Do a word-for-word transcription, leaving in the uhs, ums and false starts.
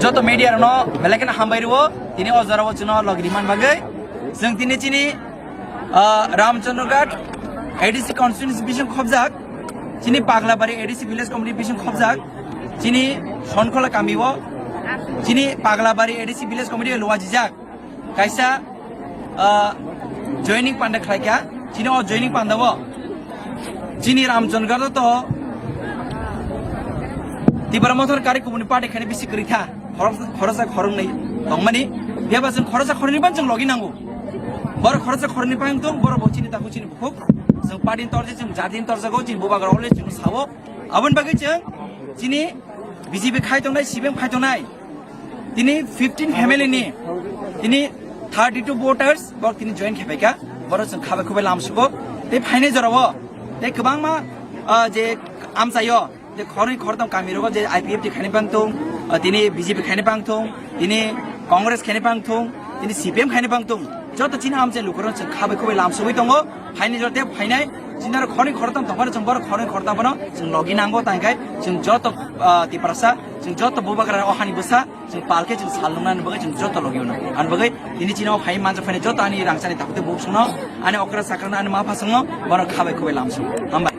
Joto media rokno belai kheno hambai rwo, tini o jora o chwngno logi rimani bagwi. Chwng tini chini, ah, Ramchandraghat A D C constituency bising khobjak, chini Paglabari A D C village committee bising khobjak, chini Sonkhola kami o, chini Paglabari A D C village committee luajijak. Kaisa, ah, joining panda khlaikha, chini o joining panda o chini Ramchandraghat to Tipra Motha Karwi Kubuni party khaina bisi kwrwi tha. Khorok-, khoroksa khoroknwi tongmani. Phiya ba chwng khoroksa khoroknwi ban chwng logi nango. Bor khoroksa khoroknwi pang tong, bor bo chini takhuk chini bukhuk. Chwng party ni torjak, chwng jati ni torjago, chini bubagra always chwng sao. Aboni bagwi chwng chini B J P khai tongnai, C P M khai tongnai. Tini fifteen family ni, tini thirty two voters bok tini join khepaikha. Boro chwng khabai khubai lamsugo. Tei phainai jorao, tei kwbangma, ah, je amchaio, je khorwi khortam kami rogo je I P F T khaini bangtung, ah, tini B J P khaini bangtung, tini Congress khaini bangtung, tini C P M khaini bangtung. Joto chini amchai lukurok chwng khabai khubai lamsugwi tongo. Phainai jora tei phainai, chini aro khorwi khortam tongphano chwng boro khorwi khortam bono chwng logi nango, tangkhe chwng joto, ah, Tiprasa, chwng joto bubagra o hani bwsa, chwng palkhe chwng sal nungnani bagwi chwng joto logi uno. Ani bagwi tini chini o phai manja phainai joto ani rangchani takhuk tei bukhuk songno, ani okra sakrano, ani ma phasongno, bono khabai khubai lamsung. Hambai.